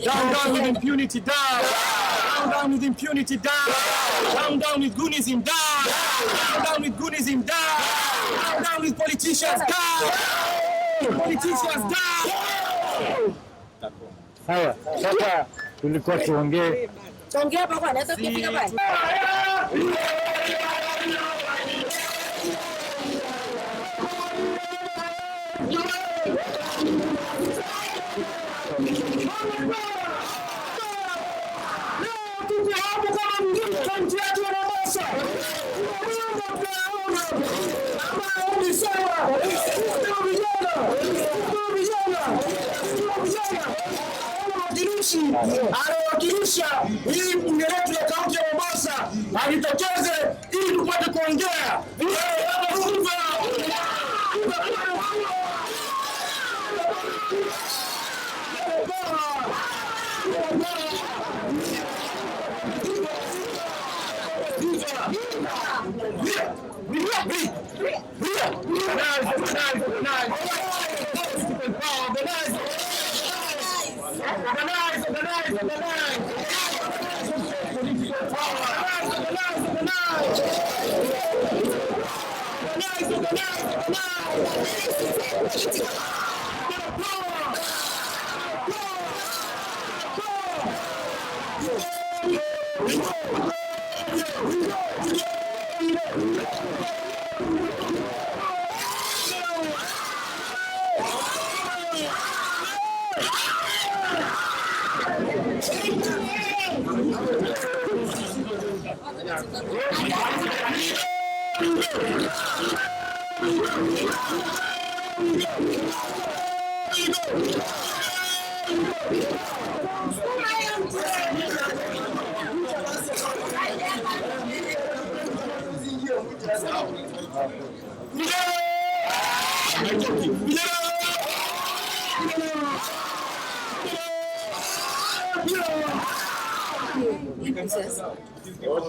Down, down with impunity, down. Down, down with impunity, down. Down, down with Goonism, down. Down, down with Goonism, down. Down, down with politicians, down. Politicians, down. Sawa, sasa tulikuwa tuongee. Tuongee hapa kwa naweza kufika pale. Tuko hapo kama kaunti yetu ya Mombasa. Tunaomba tunaona ambayo ni sawa. Tuko vijana, tuko vijana, tuko vijana. Mwakilishi anawakilisha hii bunge letu ya kaunti ya Mombasa ajitokeze ili tupate kuongea.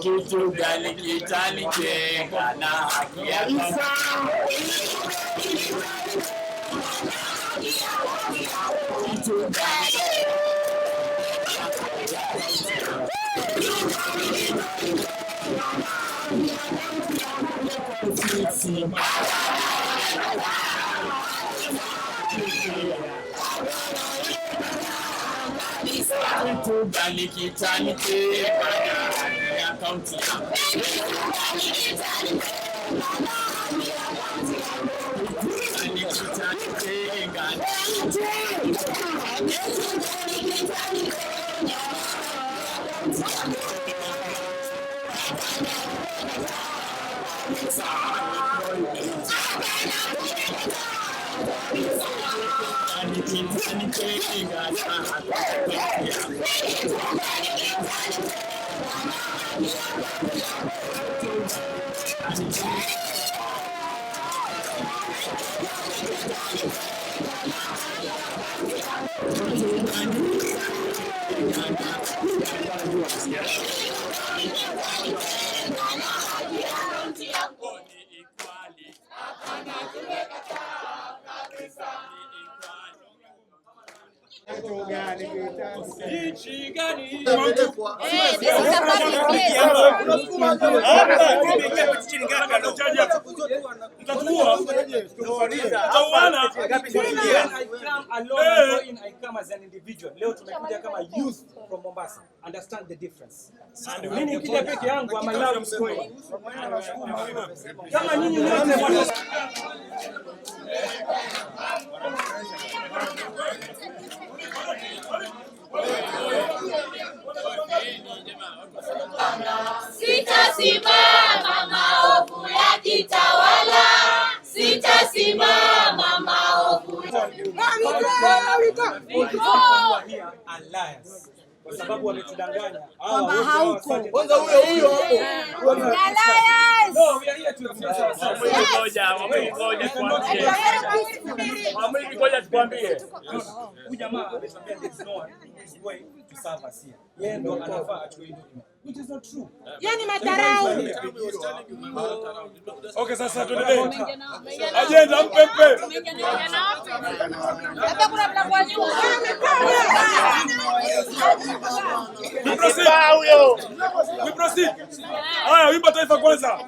Kitu gani kitanijenga na haki yako? Kitu gani? Kitu gani kitanitenga na haki ya kaunti yangu? Gani kitanitenga na gani kitanitenga na haki ya kaunti yangu? Eh, this is a public place. I come alone, I go in, I come as an individual. Leo tumekuja kama youth from Mombasa. Understand the difference. Mimi nikija peke yangu, I'm allowed to go in. Kama nyinyi nyote mwana. Sitasimama maovu yakitawala, sitasimama maovu. All the people who are here are liars. Kwa sababu wametudanganya. Kwamba hauko. Kwanza huyo huyo hapo. No, we are here to express ourselves. Ngoja tukwambie. Huyu jamaa ametuambia there is no one who is going to serve us here. Yeye ndo anafaa achukue hii document. Which is not true. Yani madharau. Okay, sasa tuendelee. Agenda mpe mpe. Labda kuna mlango wa nyuma. We proceed. We proceed. Haya, wimbo taifa kwanza.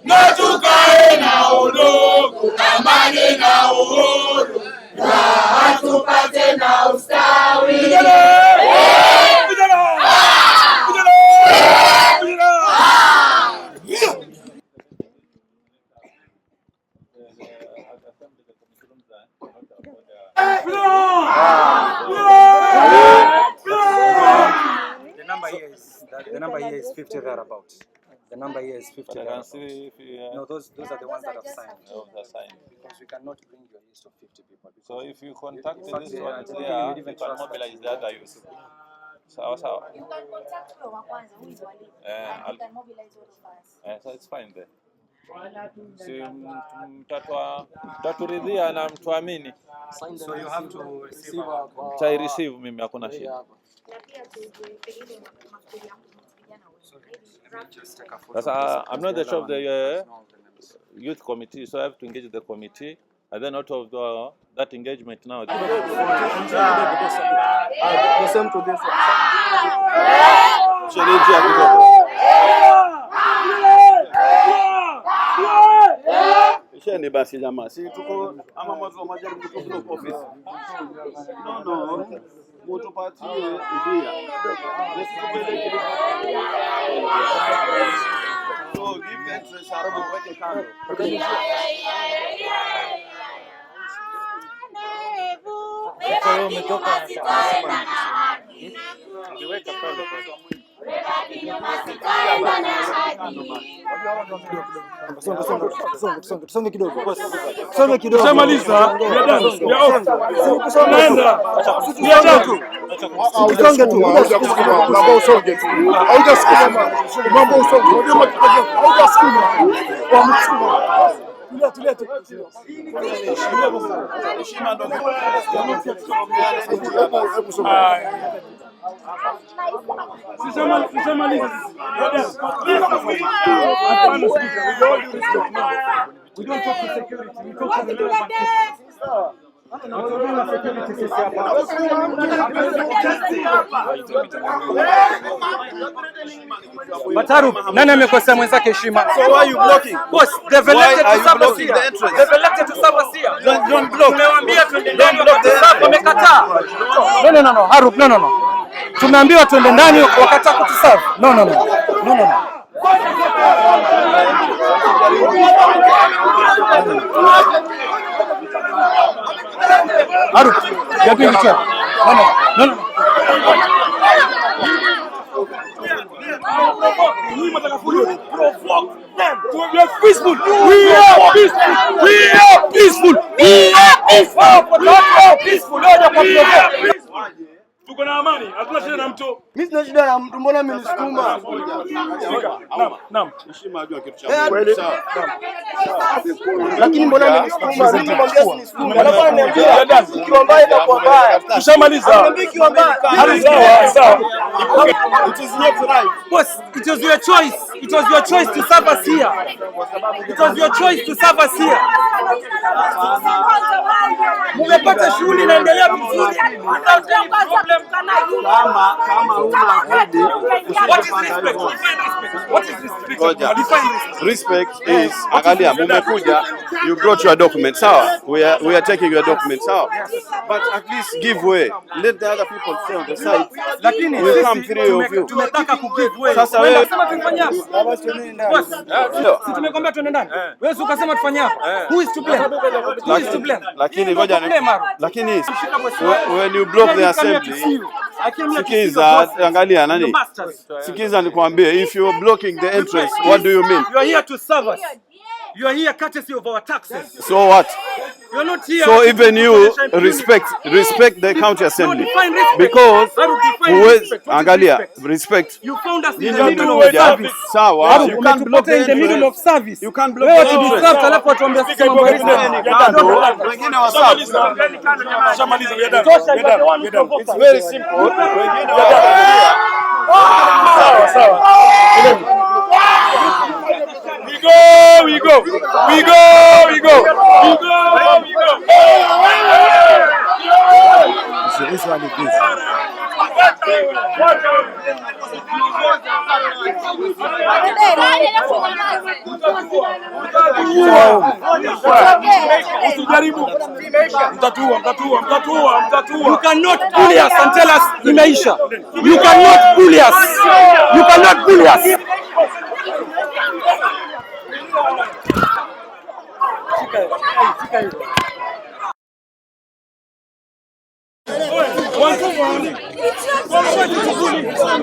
Na tukae na udugu, amani na uhuru, raha tupate na ustawi. Vijana! Vijana! Vijana! Vijana! The number here is the number here is 50 thereabout. The number here is 50 But I can thereabout. see if you, No, those are the ones that have signed. of the sign. Because we cannot bring your list of 50 people. So if you contact In fact, this they one are- I don't think there, we'd you even can trust that. mobilize the other youth. Sawa sawa. You can contact huyo wa kwanza, huyu wali. Eh, And you can mobilize all of us. So it's fine then. Si mtaturidhia na mtuamini. So you have to receive our Mtai receive mimi hakuna shida. Na pia tujue pengine mafikiri ya vijana wengi. Maybe Let me just take a photo. Sasa of this I'm not the because chair of other the one has no the names. youth committee, so I have to engage the committee, and then out of that engagement now. Sherehe kidogo. Sheni basi jamaa, si tuko ama mwanzo wa majaribu tuko block office. No, mutupatie njia. Tusipeleke. So give entrance hapa weke kando. Tushamaliza. We are done. We are off. Tunaenda. We are done. Usonge tu, hujasukuma, mambo usonge tu. Haujasukuma, mambo usonge. Haujasukuma. Wamesukuma. Tulia, tulia tu. Hebu songa. Tushamaliza. We are done. Hapana, speaker. With all due respect, no. We don't talk to security. We talk to the relevant people. Hatuna security sisi hapa. Bataru, nani amekosea mwenzake heshima? So why you blocking? Boss, they've Why elected are to you serve us blocking here. the entrance? They've elected to serve us here. Don't block. Tumewaambia twende Don't ndani block the wakatuserve, entrance. wamekataa. No, Harub, no. Tumeambiwa twende ndani wakataa kutuserve. No. No. Harub, you are doing it well. No. Provoke them. We are peaceful. We are peaceful. We are peaceful. We are peaceful. We are peaceful. We are peaceful. Tuko na amani, hatuna shida na mtu. Mimi sina shida na mtu, mbona mmenisukuma? Naam, naam. Heshima ajua kitu cha muhimu. Sawa. Lakini mbona mmenisukuma? Mimi nimwambia usinisukume. Alafu ananiambia ikiwa mbaya itakuwa mbaya. Tushamaliza. Ananiambia ikiwa mbaya. Sawa, sawa. It is not right. Boss, it was your choice. It was your choice to serve us here. It was your choice to serve us here. Mumepata shughuli inaendelea vizuri without any problem. What is respect? Define respect. What is respect? Ngoja. Define respect. Respect is, angalia, mumekuja, you brought your document, sawa? We are taking your document, sawa? But at least give way. Let the other people stay on the side. Lakini We come sisi three of you. tumetaka ku give way. Sasa Wewe wewe- unasema tufanye hapa. Boss, Ndio. si tumekwambia tuende ndani. Wewe si ukasema tufanye hapa. Who is to blame? Who is to blame? Lakini ngoja play, Maro. Lakini Shika bosi. When you block Then the you come here to see assembly, you. I came here to see your sikiza, bosses, angalia your nani, masters. sikiza nikwambie, if you're blocking the entrance, what do you mean? You are here to serve us. You are here courtesy of our taxes. So what? You are not here So to even you kuonyesha impunity. respect the county assembly No, define respect. because Baru, define huwezi respect. What is angalia respect? respect. You found us in the Nyinyi middle of mmekuja service. sawa, Baru, you can't block umetupata the in the middle of entrance. service. You can't block Wewe the entrance. watudisrupt alafu watuambia sisi mambo ya respect. Kando, wengine wasafi. Shamaliza, we are done. Tosha, We you are are the done. one We who are done. provoked It's us. very simple. Wengine waangalia. Sawa, sawa. We go, we go. We go, we go. We go, we go. This one is this. Usijaribu. Mtatua, mtatua, mtatua, mtatua. You cannot bully us and tell us imeisha. You cannot bully us. You cannot bully us. You cannot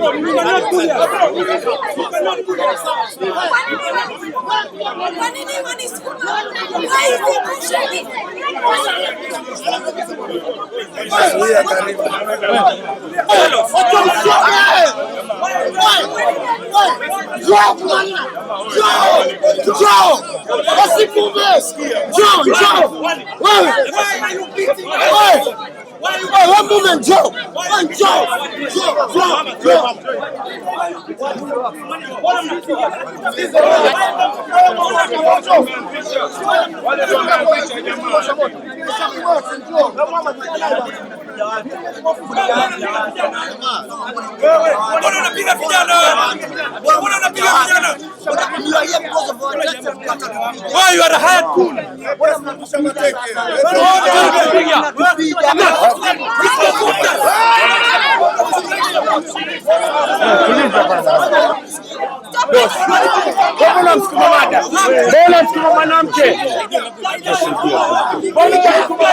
bully us. You cannot bully us. Kwa nini wanisukuma? Why is he pushing me? Mbona unapiga vijana? Mbona unapiga vijana? Why you are a hired goon? Mbona msukuma mada? Mbona msukuma mwanamke? Mbona msukuma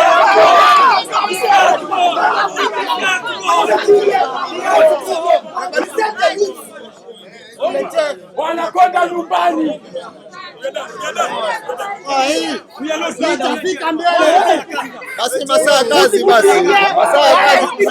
Wanakwenda nyumbani. Basi masaa ya kazi basi. Masaa ya kazi.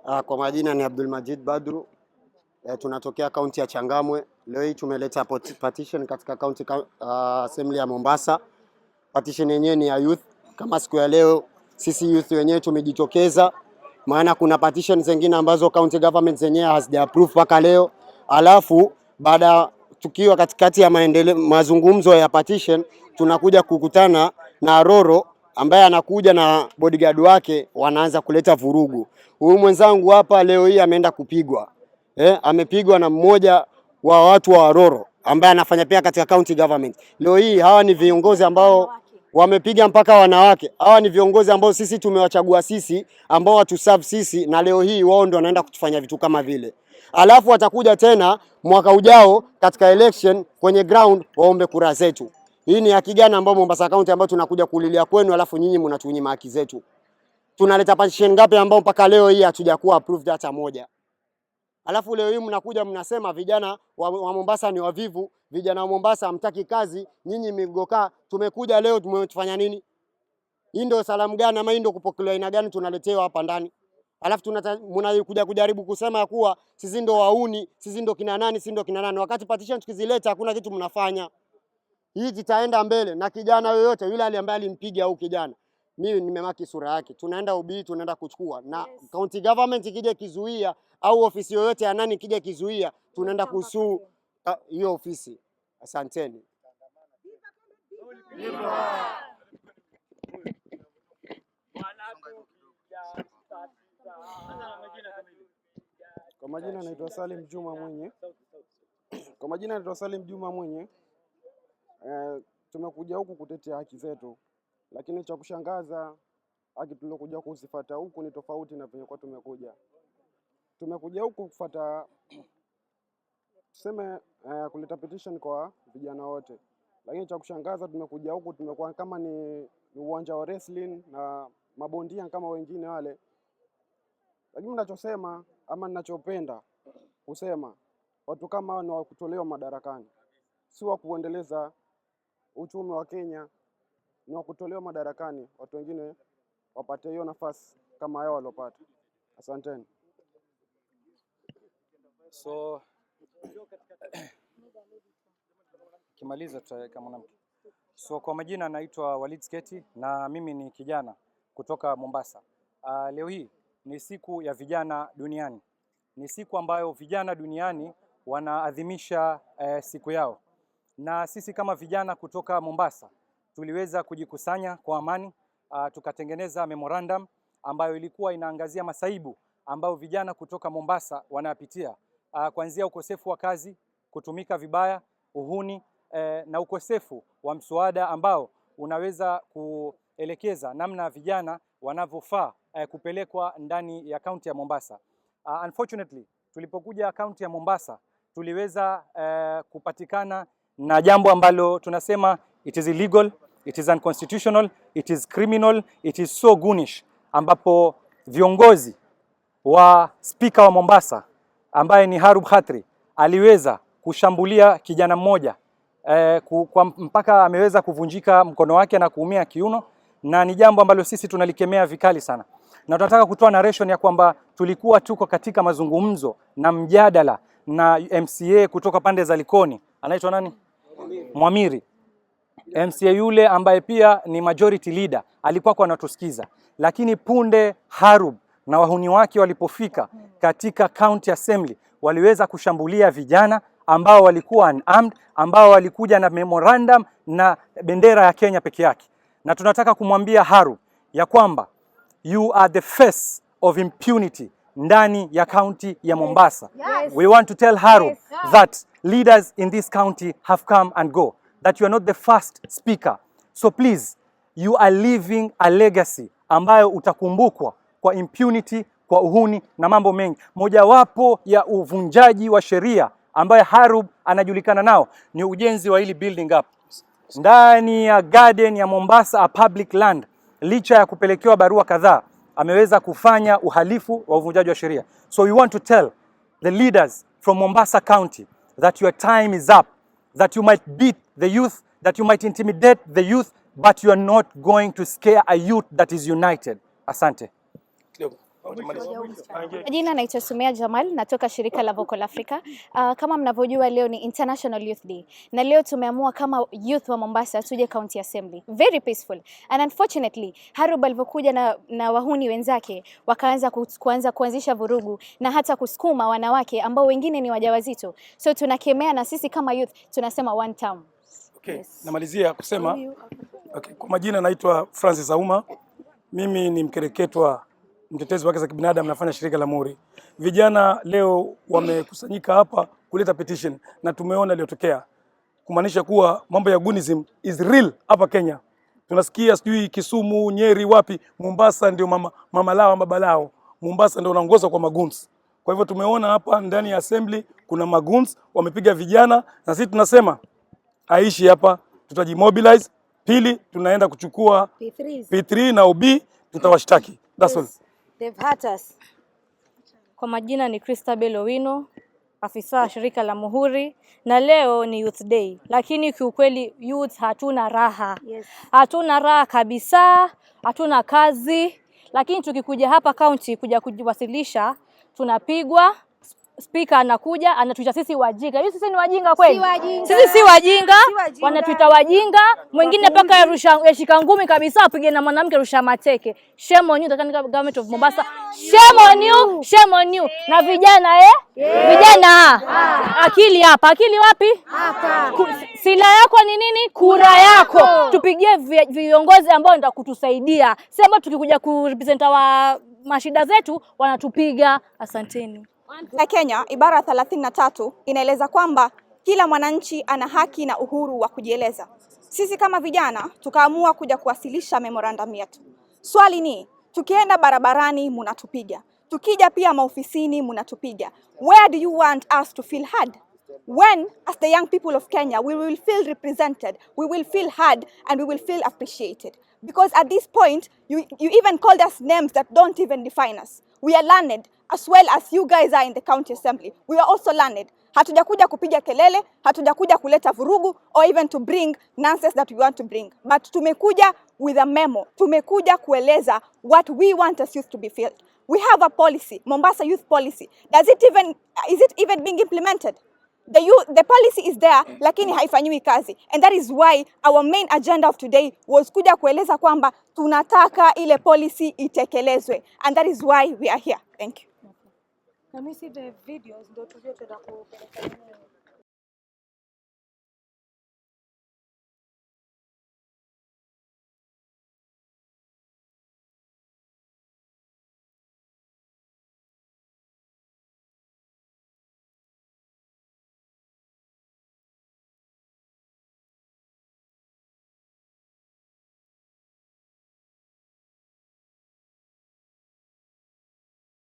Kwa majina ni Abdul Majid Badru. Tunatokea kaunti ya Changamwe. Leo hii tumeleta petition katika county assembly ya Mombasa. Petition yenyewe ni ya youth. Kama siku ya leo sisi youth wenyewe tumejitokeza, maana kuna petition zingine ambazo county government zenyewe hazija approve mpaka leo. Alafu baada tukiwa katikati ya maendeleo mazungumzo ya petition, tunakuja kukutana na Aroro ambaye anakuja na bodyguard wake, wanaanza kuleta vurugu. Huyu mwenzangu hapa leo hii ameenda kupigwa, amepigwa na mmoja wa watu wa Aroro ambaye anafanya pia katika county government. Leo hii hawa ni viongozi ambao wamepiga mpaka wanawake. Hawa ni viongozi ambao sisi tumewachagua sisi, ambao watuserve sisi, na leo hii wao ndio wanaenda kutufanya vitu kama vile. Alafu watakuja tena mwaka ujao katika election kwenye ground waombe kura zetu. Hii ni haki gani ambayo Mombasa County ambayo tunakuja kulilia kwenu, alafu nyinyi mnatunyima haki zetu? Tunaleta petition ngapi ambao mpaka leo hii hatujakuwa approved hata moja? Alafu leo hii mnakuja mnasema vijana wa Mombasa ni wavivu, vijana wa Mombasa hamtaki kazi, nyinyi migoka. Tumekuja leo tumetufanya nini? Hii ndio salamu gani ama hii ndio kupokelewa aina gani tunaletewa hapa ndani? Alafu mnakuja kujaribu kusema ya kuwa sisi ndo wauni, sisi ndo kina nani, sisi ndo kina nani, wakati petition tukizileta hakuna kitu mnafanya. Hii zitaenda mbele na kijana yoyote yule ambaye alimpiga au kijana, mimi nimemark sura yake, tunaenda OB, tunaenda kuchukua na county government ikija kizuia au ofisi yoyote ya nani ikija kizuia, tunaenda kusue hiyo ofisi. Asanteni. Kwa majina naitwa Salim Juma Mwenye. Kwa majina naitwa Salim Juma Mwenye. Tumekuja huku kutetea haki zetu, lakini cha kushangaza haki tuliokuja kuzifata huku ni tofauti na venye kwa tumekuja. Tumekuja huku kufata tuseme, kuleta petition kwa vijana wote, lakini cha kushangaza tumekuja huku tumekuwa kama ni uwanja wa wrestling na mabondia kama wengine wale. Lakini ninachosema ama ninachopenda kusema, watu kama hao ni wa kutolewa madarakani, si wa kuendeleza uchumi wa Kenya, ni wa kutolewa madarakani, watu wengine wapate hiyo nafasi kama hao waliopata. Asanteni. So kimaliza tutaweka mwanamke. So kwa majina naitwa Walid Sketi na mimi ni kijana kutoka Mombasa. Leo hii ni siku ya vijana duniani. Ni siku ambayo vijana duniani wanaadhimisha siku yao, na sisi kama vijana kutoka Mombasa tuliweza kujikusanya kwa amani, tukatengeneza memorandum ambayo ilikuwa inaangazia masaibu ambayo vijana kutoka Mombasa wanayapitia, kuanzia ukosefu wa kazi, kutumika vibaya, uhuni na ukosefu wa mswada ambao unaweza kuelekeza namna vijana wanavyofaa kupelekwa ndani ya kaunti ya Mombasa. Unfortunately, tulipokuja kaunti ya Mombasa tuliweza kupatikana na jambo ambalo tunasema it is illegal, it is unconstitutional, it is criminal, it is so goonish, ambapo viongozi wa spika wa Mombasa ambaye ni Harub Khatri aliweza kushambulia kijana mmoja mpaka ameweza kuvunjika mkono wake na kuumia kiuno, na ni jambo ambalo sisi tunalikemea vikali sana, na tunataka kutoa narration ya kwamba tulikuwa tuko katika mazungumzo na mjadala na MCA kutoka pande za Likoni, anaitwa nani? Mwamiri. MCA yule ambaye pia ni majority leader alikuwa kwa anatusikiza, lakini punde Harub na wahuni wake walipofika katika county assembly waliweza kushambulia vijana ambao walikuwa unarmed, ambao walikuja na memorandum na bendera ya Kenya peke yake. Na tunataka kumwambia Harub ya kwamba you are the face of impunity ndani ya county ya Mombasa. We want to tell Harub that leaders in this county have come and go, that you are not the first speaker. So please, you are leaving a legacy ambayo utakumbukwa kwa impunity, kwa uhuni na mambo mengi. Mojawapo ya uvunjaji wa sheria ambayo Harub anajulikana nao ni ujenzi wa hili building up ndani ya garden ya Mombasa, a public land. Licha ya kupelekewa barua kadhaa, ameweza kufanya uhalifu wa uvunjaji wa sheria. So we want to tell the leaders from Mombasa County that your time is up, that you might beat the youth, that you might intimidate the youth, but you are not going to scare a youth that is united. Asante. Jina naitwa Sumia Jamal, natoka shirika la Vocal Africa. Kama mnavyojua leo ni International Youth Day na leo tumeamua kama youth wa Mombasa tuje County Assembly. Very peaceful. And unfortunately, Harub alivyokuja na wahuni wenzake wakaanza kuanza kuanzisha vurugu na hata kusukuma wanawake ambao wengine ni wajawazito. So tunakemea na sisi kama youth tunasema one term. Okay, namalizia kusema okay, kwa majina naitwa Francis Auma. Mimi ni mkereketwa, mtetezi wa haki za kibinadamu, nafanya shirika la Muri. Vijana leo wamekusanyika hapa kuleta petition na tumeona iliyotokea, kumaanisha kuwa mambo ya Gunism is real hapa Kenya. Tunasikia sijui Kisumu, Nyeri, wapi, Mombasa ndio mama lao, baba lao. Mombasa ndio wanaongoza kwa magoons. Kwa hivyo tumeona hapa ndani ya assembly kuna magoons wamepiga vijana, na sisi tunasema aishi hapa, tutajimobilize. Pili, tunaenda kuchukua P3s. P3 na OB, tutawashtaki. That's all. They've hurt us. Kwa majina ni Christabel Owino, afisa wa shirika la Muhuri, na leo ni Youth Day, lakini kiukweli youth hatuna raha. Hatuna raha kabisa, hatuna kazi, lakini tukikuja hapa county kuja kujiwasilisha tunapigwa. Spika anakuja anatuita sisi wajinga. Hivi sisi ni wajinga kweli? Si wajinga. Sisi si wajinga, Si wajinga. Wanatuita wajinga. Mwingine mpaka yarusha yashika ngumi kabisa apige na mwanamke rusha mateke. Shame on you, the government of Mombasa. Shame on you, shame on you. Na vijana, eh? Vijana, akili hapa, akili wapi? Hapa. Silaha yako ni nini? Kura yako. Tupigie viongozi ambao ndio kutusaidia. Si ambao tukikuja kurepresent wa mashida zetu wanatupiga. Asanteni. Ya Kenya ibara 33 inaeleza kwamba kila mwananchi ana haki na uhuru wa kujieleza. Sisi kama vijana tukaamua kuja kuwasilisha memorandum yetu. Swali ni, tukienda barabarani munatupiga, tukija pia maofisini munatupiga. Where do you want us to feel heard? When, as the young people of Kenya, we will feel represented, we will feel heard, and we will feel appreciated. Because at this point, you even called us names that don't even define us. We are learned, as well as you guys are in the county assembly. We are also learned. Hatujakuja kupiga kelele, hatujakuja kuleta vurugu or even to bring nonsense that we want to bring. But tumekuja with a memo. Tumekuja kueleza what we want as youth to be filled. We have a policy, Mombasa Youth Policy. Does it even, is it even being implemented? The policy is there, lakini haifanyiwi kazi, and that is why our main agenda of today was kuja kueleza kwamba tunataka ile policy itekelezwe, and that is why we are here. Thank you. Can we see the videos ndio tujue tutaenda kupeleka nini?